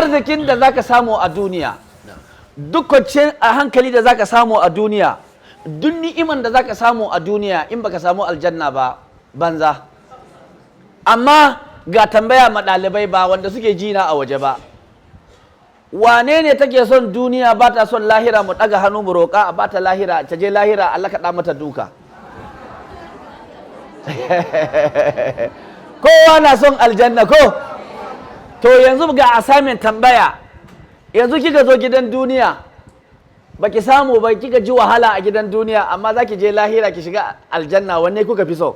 Arzikin da zaka samu a duniya, duk kwanciyar a hankali da zaka samu a duniya, duk ni'iman da zaka samu a duniya, in baka samu aljanna ba, banza. Amma ga tambaya ma ɗalibai, ba wanda suke jina a waje ba: wane ne take son duniya ba ta son lahira? Mu ɗaga hannu mu roƙa a bata lahira, ta je lahira Allah kaɗa mata duka. Kowa na son aljanna ko? To yanzu ga assignment, tambaya. Yanzu kika zo gidan duniya, baki samu ba, kika ji wahala a gidan duniya, amma za ki je lahira ki shiga aljanna, wanne kuka fi so?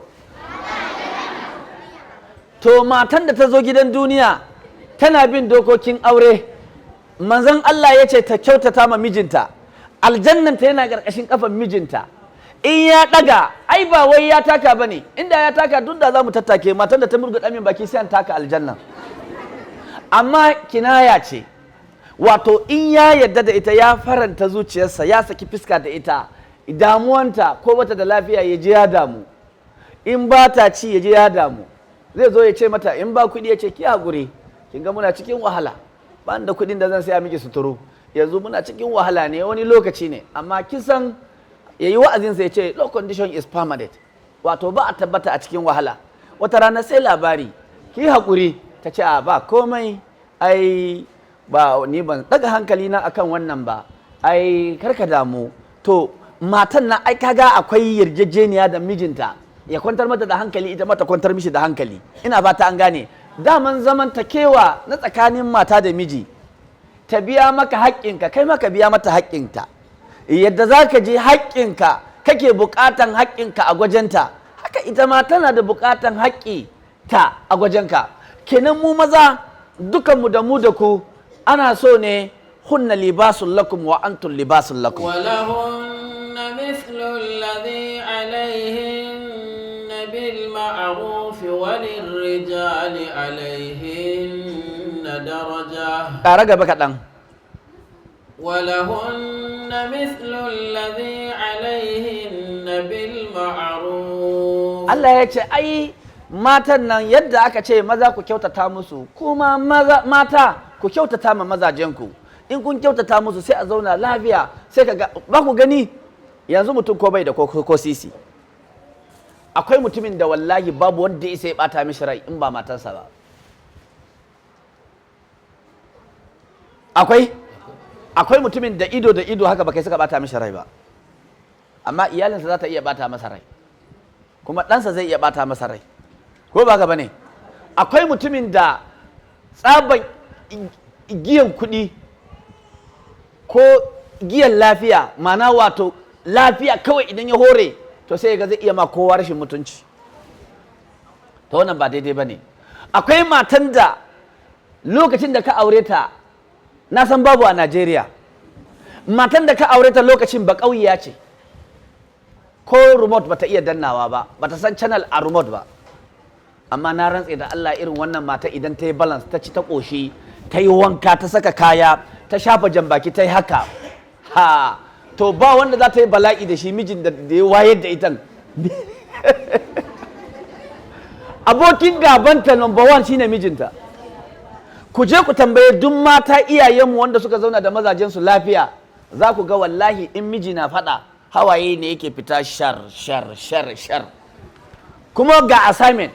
To matan da ta zo gidan duniya tana bin dokokin aure, manzon Allah ya ce ta kyautata ma mijinta, aljannanta yana ƙarƙashin ƙafan mijinta. In ya ɗaga, ai ba wai ya taka ba ne. Inda ya taka, duk da za mu tattake matan da ta murguɗa min baki, sai an taka aljanna. Amma kinaya ce, wato in ya yarda da ita, ya faranta zuciyarsa, ya saki fuska da ita, damuwanta ko bata da lafiya ya ji ya damu, in ba ta ci ya ji ya damu, zai zo ya ce mata, in ba kuɗi ya ce, "Ki haƙuri, kin ga muna cikin wahala, ba da kuɗin da zan saya miki suturu yanzu, muna cikin wahala ne, wani lokaci ne." Amma kisan ya yi wa'azinsa, ya ce no condition is permanent, wato ba a tabbata a cikin wahala, wata rana sai labari, ki haƙuri. Ta ce, "A ba komai, ai ba ni ban daga hankali na akan wannan ba, ai karka damu." To matan na, ai kaga akwai yarjejeniya da mijinta, ya kwantar mata da hankali, ita mata kwantar mishi da hankali. Ina fata an gane. Daman zamantakewa na tsakanin mata da miji, ta biya maka haƙƙinka, kai maka biya mata haƙƙinta. Yadda za ka ji haƙƙinka, kake buƙatan haƙƙinka a gwajenta, haka ita ma tana da buƙatan haƙƙi ta a gwajenka. Kenan mu maza dukanmu, da mu da ku, ana so ne هن لباس لكم وأنتم لباس لكم. ولهن مثل الذي عليهن بالمعروف وللرجال عليهن درجة. Ƙara gaba kaɗan. ولهن مثل الذي عليهن بالمعروف. Allah ya ce ai matan nan, yadda aka ce maza ku kyautata musu, kuma maza, mata ku kyautata ma mazajenku. In kun kyautata musu, sai a zauna lafiya. Sai ka ga, ba ku gani yanzu mutum ko bai da ko sisi, akwai mutumin da wallahi babu wanda ya isa ya bata mishi rai in ba matarsa ba. Akwai mutumin da ido da ido haka ba kai suka bata mishi rai ba, amma iyalinsa za ta iya bata masa rai, kuma ɗansa zai iya bata masa rai, ko ba ka bane? Akwai mutumin da tsaban giyan kuɗi ko giyan lafiya, mana wato lafiya kawai, idan ya hore to sai ga zai iya ma kowa rashin mutunci. Ta wannan ba daidai ba ne. Akwai matan da lokacin da ka aure ta, na san babu a Najeriya, matan da ka aure ta lokacin ba ƙauyiya ce, ko remote bata iya dannawa ba, bata san channel a remote ba, amma na rantse da Allah, irin wannan mata idan ta yi balance, ta ci ta ƙoshi, ta yi wanka, ta saka kaya, ta shafa jambaki, ta yi haka, ha, to ba wanda za ta yi bala'i da shi, mijin da ya wayar da itan. Abokin gabanta number one shine mijinta. Ku je ku tambaye duk mata iyayenmu wanda suka zauna da mazajensu lafiya, za ku ga wallahi in miji na faɗa, hawaye ne yake fita shar shar shar shar. Kuma ga assignment,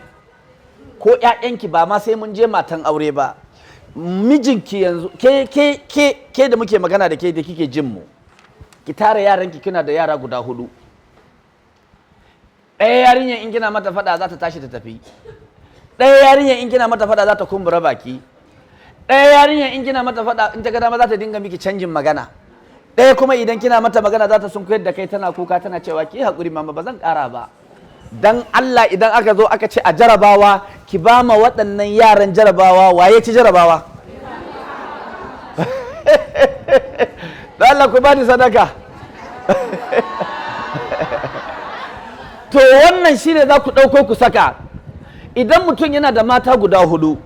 ko ƴaƴanki, ba ma sai mun je matan aure ba, mijinki yanzu, ke ke ke ke da muke magana da ke, da kike jin mu, ki tara yaranki. Kina da yara guda hudu, ɗaya yarinyar in kina mata faɗa za ta tashi ta tafi, ɗaya yarinyar in kina mata faɗa za ta kumbura baki, ɗaya yarinyar in kina mata faɗa, in ta ga dama za ta dinga miki canjin magana, ɗaya kuma idan kina mata magana za ta sunkuyar da kai tana kuka, tana cewa, "Ki haƙuri mama, ba zan ƙara ba." Dan Allah, idan aka zo aka ce a jarabawa ki ba ma waɗannan yaran jarabawa, waye ci jarabawa? Dan Allah ku bani sadaka. To wannan shine za ku ɗauko ku saka. Idan mutum yana da mata guda hudu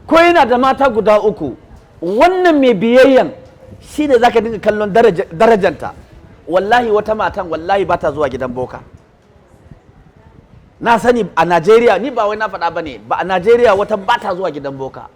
ko yana da mata guda uku, wannan mai biyayyan shine za ka dinga kallon darajanta. Wallahi wata matan wallahi ba ta zuwa gidan boka. Na sani a Najeriya, ni ba wai na faɗa ba ne ba, a Najeriya wata ba ta zuwa gidan boka.